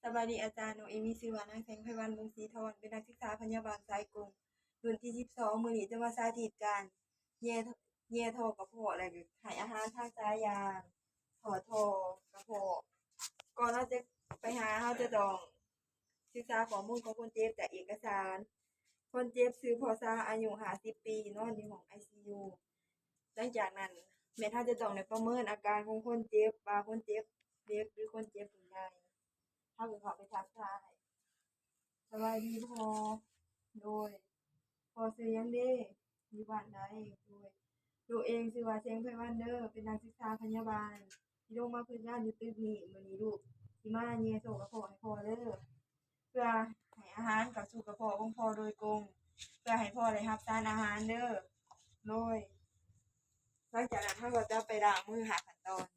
ສະບາຍດີອາຈານ, ນ້ອງເອມີຊື່ວ່ານາງແສງໄພວັນ ວົງສີທອນ, ເປັນນັກສຶກສາພະຍາບານສາຍກົງ ລຸ້ນທີສິບສອງ. ມື້ນີ້ຈະມາສາທິດການແຍ່ ແຍ່ທໍ່ກະເພາະ ແລະ ໃຫ້ອາຫານທາງສາຍຢ່າງ ຖອດທໍ່ກະເພາະ. ກ່ອນເຮົາຈະໄປຫາ, ເຮົາຈະຕ້ອງສຶກສາຂໍ້ມູນຂອງຄົນເຈັບຈາກເອກະສານ. ຄົນເຈັບຊື່ ພໍ່ຊາ ອາຍຸຫ້າສິບປີ ນອນຢູ່ຫ້ອງໄອຊີຢູ. ຫຼັງຈາກນັ້ນ ແມ່ນເຮົາຈະຕ້ອງໄດ້ປະເມີນອາການຂອງຄົນເຈັບ ວ່າຄົນເຈັບເດັກ ຫຼື ຄົນເຈັບຜູ້ໃຫຍ່. ເຮົາກໍເຂົ້າໄປທັກທາຍ. ສະບາຍດີພໍ່. ໂດຍ. ພໍ່ຊື່ຫຍັງເດ? ຢູ່ບ້ານໃດ? ໂດຍ. ລູກເອງຊື່ວ່າແສງໄພວັນເດີ, ເປັນນັກສຶກສາພະຍາບານ ທີ່ລົງມາຝຶກງານຢູ່ຕຶກນີ້. ມື້ນີ້ລູກຊິມາແຍ່ທໍ່ກະເພາະໃຫ້ພໍ່ເດີ ເພື່ອໃຫ້ອາຫານເຂົ້າສູ່ກະເພາະຂອງພໍ່ໂດຍກົງ, ເພື່ອໃຫ້ພໍ່ໄດ້ຮັບສານອາຫານເດີ. ໂດຍ. ຫຼັງຈາກນັ້ນເຮົາກໍຈະໄປລ້າງມືຫ້າຂັ້ນຕອນ.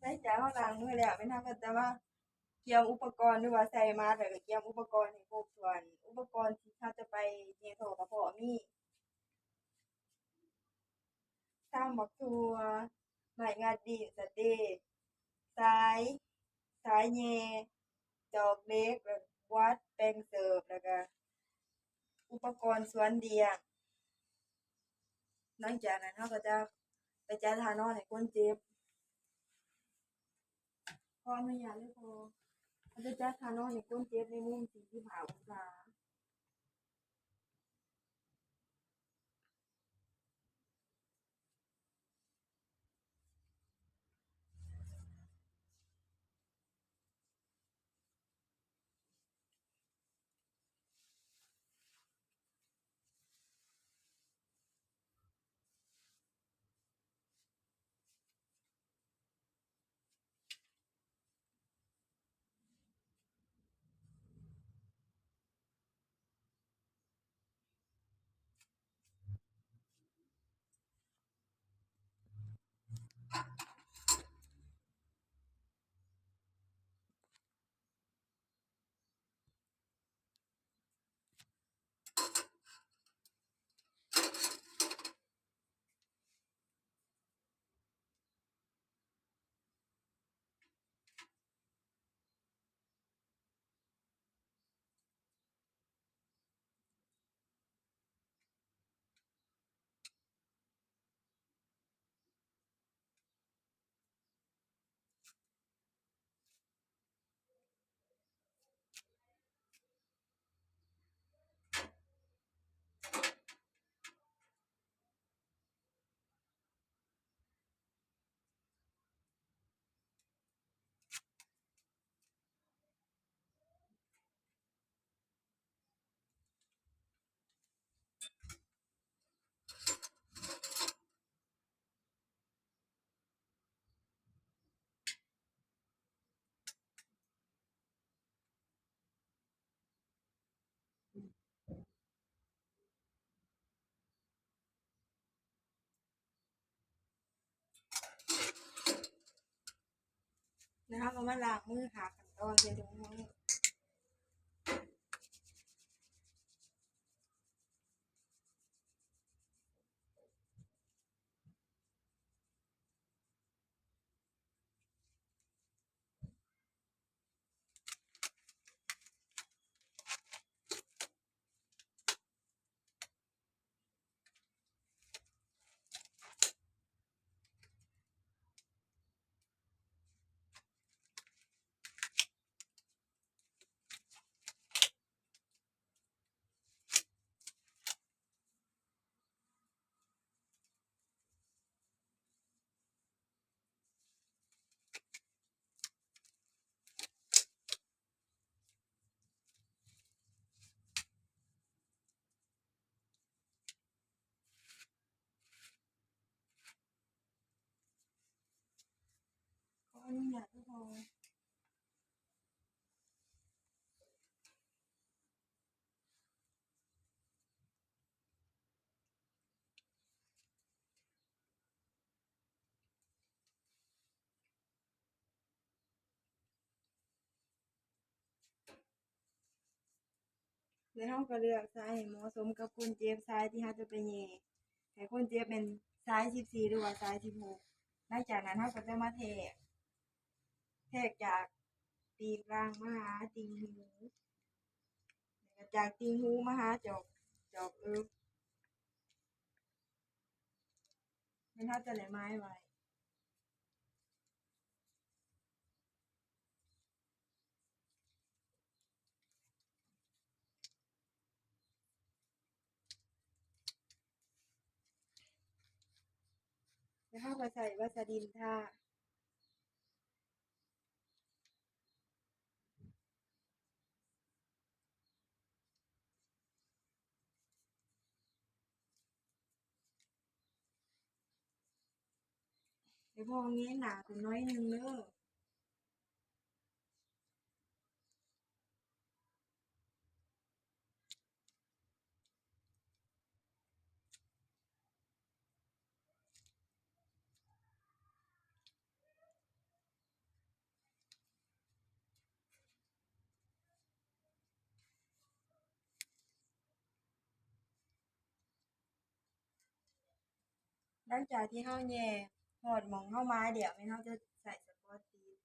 ຫຼັງຈາກເຮົາລ້າງມືແລ້ວ ແມ່ນເຮົາກໍຈະມາກຽມອຸປະກອນ ຫຼືວ່າໃສ່ມາດ ແລ້ວກໍກຽມອຸປະກອນໃຫ້ຄົບຖ້ວນ. ອຸປະກອນທີ່ເຮົາຈະໄປແຍ່ທໍ່ກະເພາະມີ ຊາມໝາກຖົ່ວ, ໄມ້ງັດດິ້ນ, ສະເຕ, ສາຍ, ສາຍແຍ່, ຈອກເຫຼັກ, ແລ້ວກະບວດ, ແປ້ງເສີບ, ແລ້ວກະອຸປະກອນສວນລ້ຽງ. ຫຼັງຈາກນັ້ນເຮົາກໍຈະໄປຈັດທ່ານອນໃຫ້ຄົນເຈັບ. ຂໍອະນຸຍາດເດີພໍ່. ເຮົາຈະຈັດທ່ານອນໃຫ້ຄົນເຈັບໃນມຸມສີ່ສິບຫ້າອົງສາ. ແລ້ວເຮົາກໍມາລ້າງມືຫ້າຂັ້ນຕອນໃສ່ຖົງມື. ແ ອະນຸຍາດຄືເກົ່າ. ແລ້ວເຮົາກໍເລືອກສາຍໃຫ້ເໝາະສົມກັບຄົນເຈັບ, ສາຍທີ່ເຮົາຈະໄປແຍ່ໃຫ້ຄົນເຈັບແມ່ນສາຍສິບສີ່ ຫຼືວ່າສາຍສິບຫົກ. ຫຼັງຈາກນັ້ນເຮົາກໍຈະມາແທກ, ແທກຈາກປີກຫຼັງມາຫາຕິ່ງຫູ, ແລ້ວກໍຈາກຕິ່ງຫູມາຫາຈອກ, ຈອກເອິກ. ແມ່ນເຮົາຈະໄດ້ໝາຍໄວ້. ແລ້ວເຮົາກໍໃຊ້ວາສະລິນທາ. ໃຫ້ພໍ່ເງຍໜ້າຂຶ້ນໜ້ອຍໜຶ່ງເດີ. ຫຼັງຈາກທີ່ເຮົາແຍ່ຮອດໝ່ອງເຮົາໝາຍແລ້ວ ແມ່ນເຮົາຈະໃສ່ສະປອດຕິດ.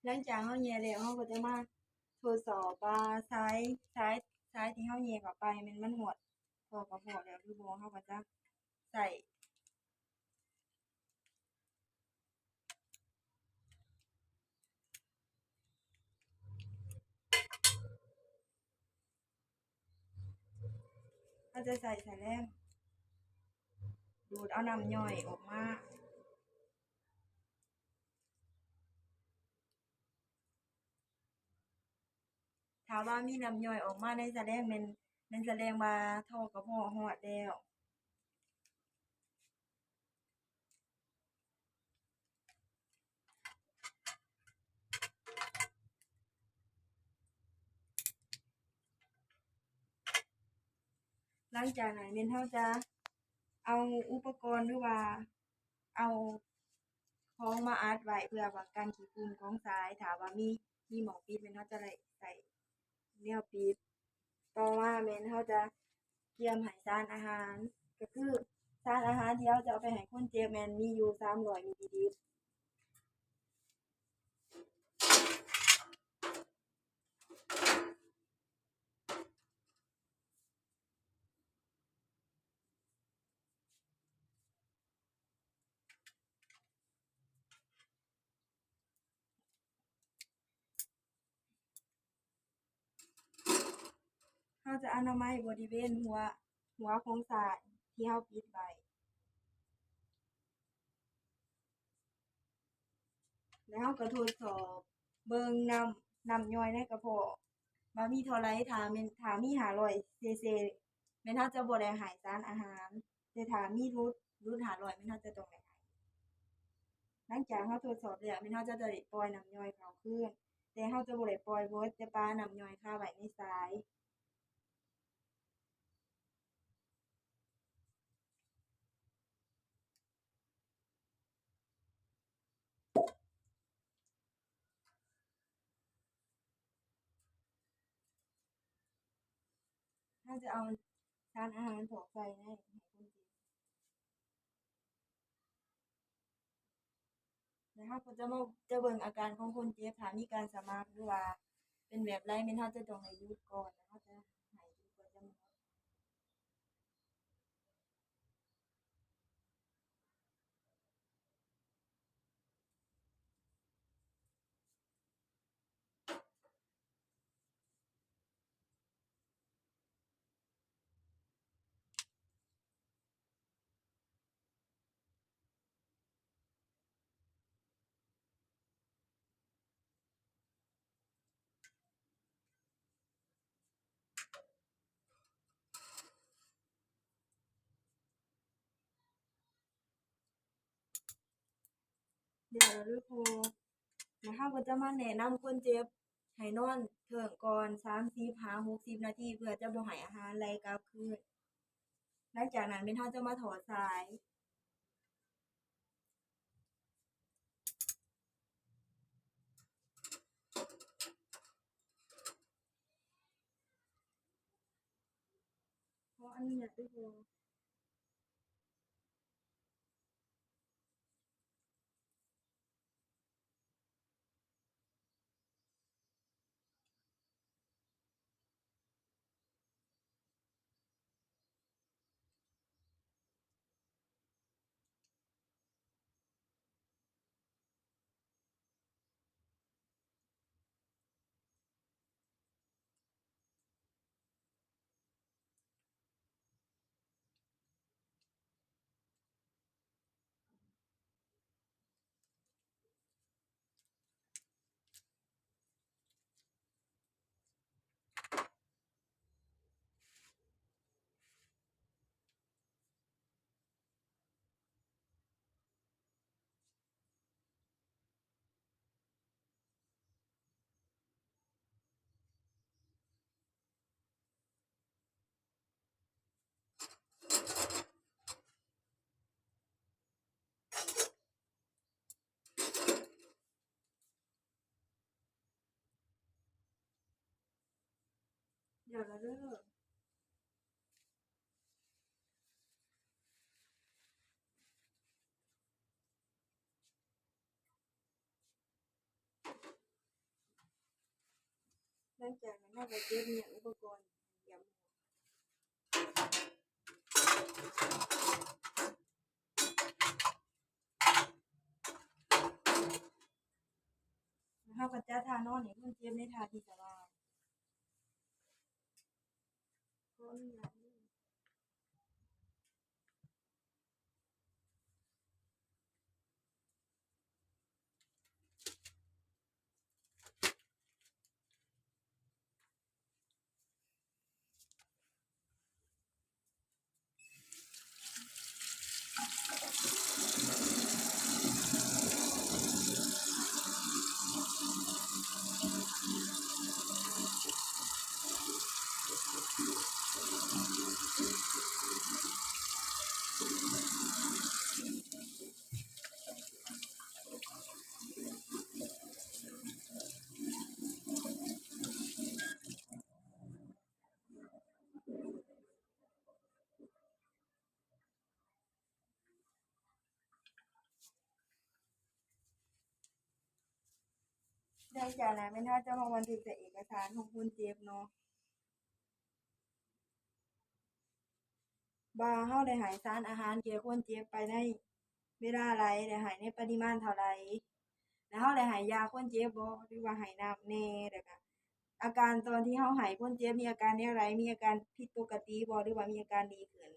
ຫຼັງຈາກເຮົາແຍ່ແລ້ວ ເຮົາກໍຈະມາທົດສອບວ່າສາຍ, ສາຍ, ສາຍທີ່ເຮົາແຍ່ເຂົ້າໄປແມ່ນມັນຮອດທໍ່ກະເພາະແລ້ວຫຼືບໍ່, ເຮົາກໍຈະໃສ່ ເຮົາຈະໃສ່ສະແລງດູດເອົານ້ຳຍ່ອຍອອກມາ. ຖ້າວ່າມີນ້ຳຍ່ອຍອອກມາໃນສະແລງ ແມ່ນ, ແມ່ນສະແດງວ່າທໍ່ກະເພາະຮອດແລ້ວ. ຫຼັງຈາກນັ້ນແມ່ນເຮົາຈະເອົາອຸປະກອນ ຫຼືວ່າເອົາຂອງມາອັດໄວ້ ເພື່ອປ້ອງກັນຂີ້ຝຸ່ນຂອງສາຍ. ຖ້າວ່າມີ, ມີໝ້ອງປິດ ແມ່ນເຮົາຈະໄດ້ໃຊ້ແນວປິດ. ຕໍ່ມາແມ່ນເຮົາຈະກຽມໃຫ້ສານອາຫານ, ກໍຄືສານອາຫານທີ່ເຮົາຈະເອົາໄປໃຫ້ຄົນເຈັບແມ່ນມີຢູ່ສາມຮ້ອຍມິນລີລິດ. ເຮົາຈະອະນາໄມບໍລິເວນຫົວ, ຫົວຂອງສາຍທີ່ເຮົາປິດໄວ້. ແລ້ວເຮົາກໍທົດສອບເບິ່ງນ້ຳ, ນ້ຳຍ່ອຍໃນກະເພາະວ່າມີເທົ່າໃດ. ຖ້າແມ່ນ, ຖ້າມີຫ້າຮ້ອຍຊີຊີ ແມ່ນເຮົາຈະບໍ່ໄດ້ໃຫ້ສານອາຫານ, ແຕ່ຖ້າມີຫຼຸດ, ຫຼຸດຫ້າຮ້ອຍ ແມ່ນເຮົາຈະຕ້ອງໄດ້ໃຫ້. ຫຼັງຈາກເຮົາທົດສອບແລ້ວ ແມ່ນເຮົາຈະໄດ້ປ່ອຍນ້ຳຍ່ອຍເຂົ້າຄືນ, ແຕ່ເຮົາຈະບໍ່ໄດ້ປ່ອຍເບິດ, ຈະປະນ້ຳຍ່ອຍຄາໄວ້ໃນສາຍ. ຈະເອົາສານອາຫານພອກໃສ່ໃຫ້ຄົນເຈັບ ແລ້ວເຮົາກໍຈະມາ ຈະເບິ່ງອາການຂອງຄົນເຈັບ ຖ້າມີການສະໝັກ ຫຼືວ່າເປັນແບບໃດ ແມ່ນເຮົາຈະຕ້ອງໃຫ້ຢຸດກ່ອນ ແລ້ວເຮົາຈະໃຫ້ຈົນກວ່າຈະໝົດ. ແລ້ວເດີພໍ່ ແລ້ວເຮົາກໍຈະມາແນະນຳຄົນເຈັບໃຫ້ນອນເທິງກ່ອນສາມສິບຫາຫົກສິບນາທີ ເພື່ອຈະບໍ່ໃຫ້ອາຫານໄຫຼກັບຄືນ. ຫຼັງຈາກນັ້ນແມ່ນເຮົາຈະມາຖອດສາຍ ຂໍອະນຸຍາດເດີພໍ່. ດຽວລະເດີ. ຫຼັງຈາກນັ້ນເຮົາກໍເກັບມ້ຽນອຸປະກອນ ເຮົາກໍຈັດທ່ານອນໃຫ້ຄົນເຈັບໃນທ່າທີ່ສະບາຍ. ຂໍອະນຸຍາດເດີ. ຫຼັງຈາກນັ້ນແມ່ນເຮົາຈະມາບັນທຶກໃສ່ເອກະສານຂອງຄົນເຈັບເນາະ ວ່າເຮົາໄດ້ໃຫ້ສານອາຫານແກ່ຄົນເຈັບໄປໃນເວລາໃດ ໄດ້ໃຫ້ໃນປະລິມານເທົ່າໃດ ແລະ ເຮົາໄດ້ໃຫ້ຢາຄົນເຈັບບໍ່ ຫຼືວ່າໃຫ້ນ້ຳແດ່ ແລ້ວກະອາການຕອນທີ່ເຮົາໃຫ້ຄົນເຈັບມີອາການແນວໃດ ມີອາການຜິດປົກກະຕິບໍ່ ຫຼືວ່າມີອາການດີຂຶ້ນ.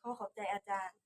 ຂໍຂອບໃຈອາຈານ.